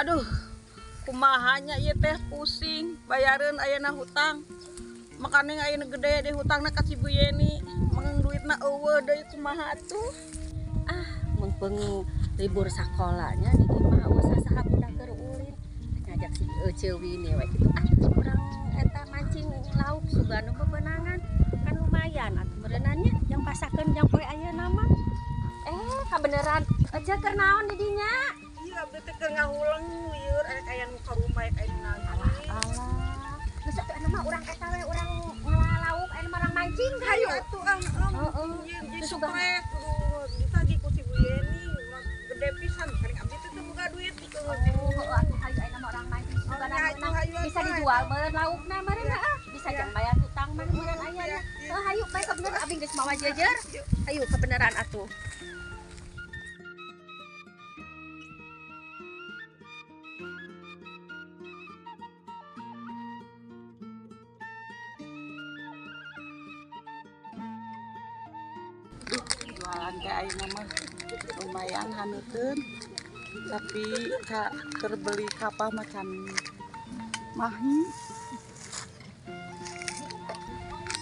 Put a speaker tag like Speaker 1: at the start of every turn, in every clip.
Speaker 1: Aduh, kumahanya ieu teh pusing, bayareun ayeuna hutang. Makane ayeuna gede deh hutangna ka si Bu Yeni, mang duitna eueuh deui kumaha atuh.
Speaker 2: Ah, mumpung libur sakolanya di mah usah saha budak keur ulin. Ngajak si Ece Wini we kitu ah, urang eta mancing lauk sugan nu bebenangan kan lumayan atuh merenannya yang pasakeun jang poe ayeuna mah. Kabeneran Ece keur naon di dinya?
Speaker 1: Iya, abdi teh keur ngahuleng lieur aya aya nu ka rumah aya nu nangis.
Speaker 2: Alah, geus atuh anu mah urang eta we urang ngala lauk aya mah urang mancing.
Speaker 1: Hayu atuh ah,
Speaker 2: heeh.
Speaker 1: Jadi stres kudu ditagih ku si Bu Yeni, urang gede pisan paling abdi teh teu boga duit gitu.
Speaker 2: Oh, atuh hayu aya mah urang mancing sugan bisa dijual meureun laukna meureun heeh. Bisa jang bayar hutang mah meureun aya nya. Heuh hayu bae kabeneran abdi geus mawa jejer. Hayu kabeneran atuh.
Speaker 1: Jualan teh ayeuna mah lumayan hanuteun, tapi ka terbeli kapal macan mahi.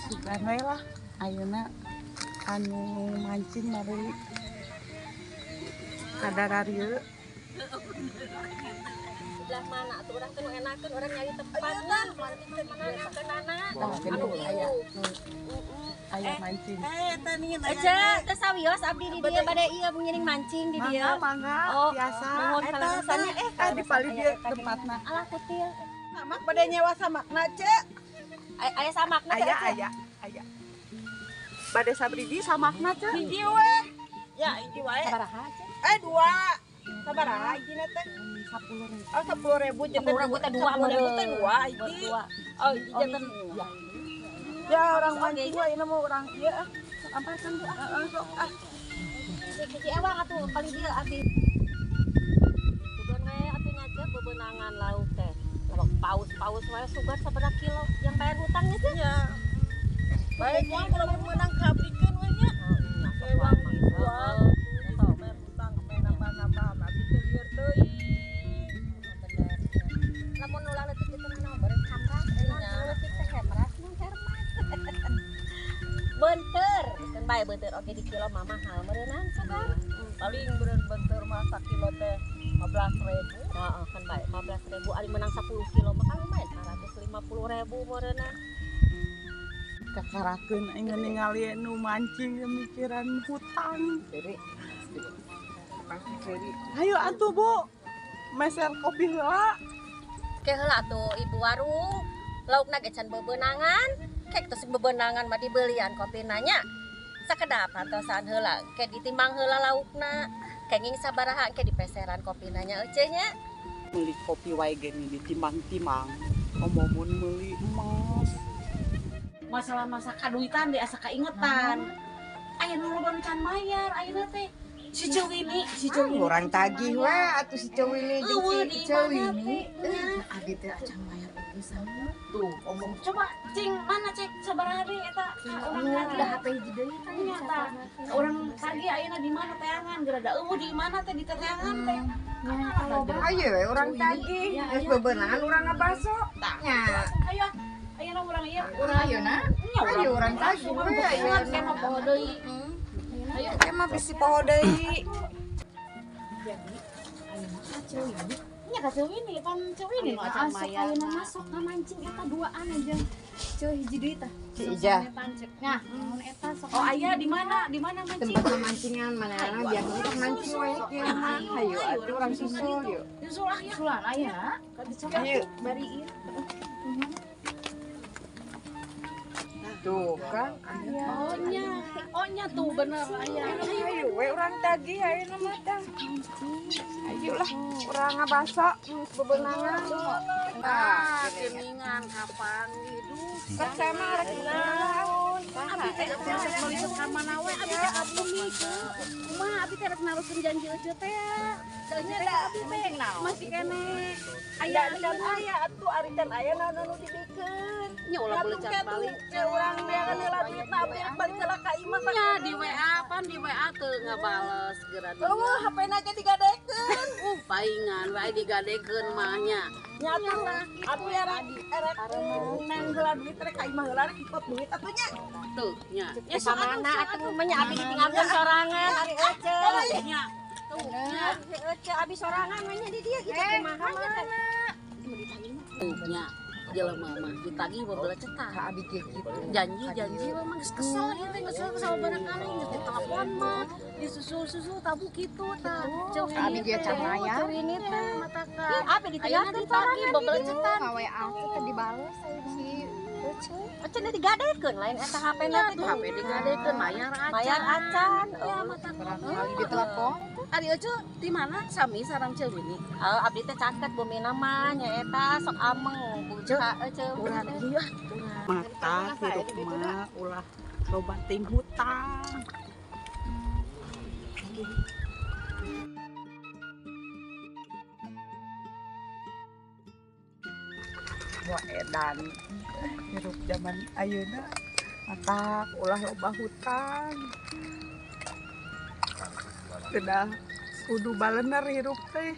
Speaker 1: Sugan we lah ayeuna anu mancing mari kadararieu.
Speaker 2: Sebelah mana atuh urang teh nu enakeun urang nyari tempatna, mana enakeunana.
Speaker 1: Aduh, aya. Aya mancing.
Speaker 2: Eta nih Ece, teh sawios abdi di dieu bade ieu ngiring mancing di dieu.
Speaker 1: Mangga,
Speaker 2: oh,
Speaker 1: biasa.
Speaker 2: Nuhun kaleresannya
Speaker 1: di palih dieu tempatna.
Speaker 2: Alah kutil.
Speaker 1: Samak bade nyewa samakna, Ce.
Speaker 2: Aya samakna
Speaker 1: Aya, aya, aya. Bade sabriji samakna, Ce. Hiji we. Ya, hiji wae.
Speaker 2: Sabaraha, Ce?
Speaker 1: Dua. Sabaraha hijina teh? 10.000. Oh, 10.000 janten
Speaker 2: 10.000 teh dua
Speaker 1: 10.000 teh dua hiji. Oh, hiji janten. Ya orang mancing lah, ini mau orang iya ah. Amparkan bu, ah, sok ah.
Speaker 2: Hiji ewang atuh paling dia abdi. Sugan we atuh nya bebenangan lauk teh. Lauk paus-paus wae sugan sabaraha kilo yang bayar hutangnya teh.
Speaker 1: Nya. Baik uang kalau menang kabrikeun we nya. Ewang dijual, sok bayar hutang nambah-nambah abdi teh lieur teuing.
Speaker 2: Bener. Lamun ulah leutik kitu mah bareng hamras, leutik teh hemras mun hermas. Benteur, kan bae benteur oge di kilo mah mahal meureunnan sugan.
Speaker 1: Paling beureun benteur mah sakilo teh 15.000.
Speaker 2: Heeh, kan bae 15.000 ari menang 10 kilo mah kan lumayan 150.000 meureunnan.
Speaker 1: Kakarakeun aing ningali nu mancing mikiran hutang. Hayu atuh Bu, meser kopi heula.
Speaker 2: Ke heula atuh ibu warung, laukna ge can bebenangan. Kek tos bebenangan mah dibelian kopina nya. Sakedap antosan heula, ke ditimbang heula laukna. Kenging sabaraha ke dipeseran kopina nya euceu nya.
Speaker 1: Meuli kopi wae ge ditimbang-timbang, komo mun meuli emas.
Speaker 3: Masalah masa kaduitan deh asa kaingetan. Aya nu loba nu can mayar ayeuna teh. Si Cewini, si Cewini.
Speaker 4: Urang tagih we atuh si Cewini jeung si Cewini.
Speaker 3: Abi teh acan mayar oge sama. Tuh, omong coba cing mana cek sabaraha deui eta urang tagih
Speaker 2: da HP hiji deui kan
Speaker 3: nya tah. Urang tagih ayeuna di mana teangan geura da eueuh di mana teh di teangan teh.
Speaker 4: Ayo we urang tagih, geus bebenangan urang ngabaso. Nya.
Speaker 3: Ayo. Ayeuna urang ieu
Speaker 4: urang ayeuna. Ayo urang tagih we ayeuna
Speaker 3: mah poho deui.
Speaker 4: Ayo teh mah bisi poho deui.
Speaker 3: Jadi ayeuna ka Cewini. Nya ka Cewini pan Cewini nu acan mayar.
Speaker 5: Ayeuna masuk ngamancing eta duaan aja. Ceu hiji deui tah.
Speaker 4: Ci Ijah.
Speaker 5: Nah, mun eta sok.
Speaker 3: Oh aya di mana? Di mana mancing?
Speaker 4: Tempat mancingan mana biasanya sok mancing we kieu mah. Hayu atuh urang susul yuk.
Speaker 3: Susul ah ya.
Speaker 5: Susulan aya.
Speaker 4: Ayo.
Speaker 5: Bari ieu.
Speaker 4: Tuh kan.
Speaker 3: Oh nya. Oh nya tuh bener aya.
Speaker 4: Ayo we urang tagih ayeuna mah tah. Ayo lah urang ngabaso geus bebenangan.
Speaker 3: Ah, geuningan kapan hidup.
Speaker 4: Sok sama rek naon.
Speaker 3: Abi teh rek meuli ka mana we abi teh ka bumi ke. Kumaha abi teh rek naruskeun janji euceu teh. Nya da abi teh masih keneh.
Speaker 1: Aya can aya atuh ari can aya naon anu dibikeun.
Speaker 2: Nya ulah boleh can balik.
Speaker 1: Urang neangan heula duitna abdi rek balik heula ka imah.
Speaker 3: Nya di WA pan di WA teu ngabales geura.
Speaker 1: Eueuh HP-na ge digadekeun.
Speaker 3: Pan Paingan wae digadekeun mah nya.
Speaker 1: Nya atuh abi erek neng heula duit rek ka imah heula rek ikut duit atuh nya.
Speaker 3: Tuh nya.
Speaker 2: Ya sok mana atuh mah nya abi ditinggalkeun sorangan ari Ece.
Speaker 3: Nya. Tuh nya.
Speaker 2: Ece abi sorangan mah nya di dieu gitu kumaha nya teh.
Speaker 3: Tuh nya. Jelema mah ditagih bebelecetan.
Speaker 4: Ka abi ge kitu.
Speaker 3: Janji-janji mah geus kesel ieu teh geus kesel barangkali geus ditelepon mah disusul-susul tabu kitu tah. Ceu
Speaker 4: Ka abi ge can mayar.
Speaker 3: Ceu ini teh mataka.
Speaker 2: Abi
Speaker 3: Ayeuna
Speaker 2: ditinggalkeun
Speaker 3: ditagih
Speaker 2: sorangan di dieu.
Speaker 3: bebelecetan.
Speaker 4: Ngawa aku teh dibales aya si Ece.
Speaker 2: Ece na digadekeun lain eta HP na teh.
Speaker 3: Tuh HP digadekeun mayar acan.
Speaker 2: Mayar acan.
Speaker 3: Ya mata
Speaker 4: Kali ditelepon.
Speaker 3: Ari Ece di mana sami sareng Ceu ini?
Speaker 2: Oh, abdi teh caket bumina mah nyaeta sok ameng buka Ece.
Speaker 1: Urang ieu mata hirup mah ulah loba ting hutang. Wah edan hirup zaman ayeuna mata ulah loba hutang. Sudah kudu balener hirup teh.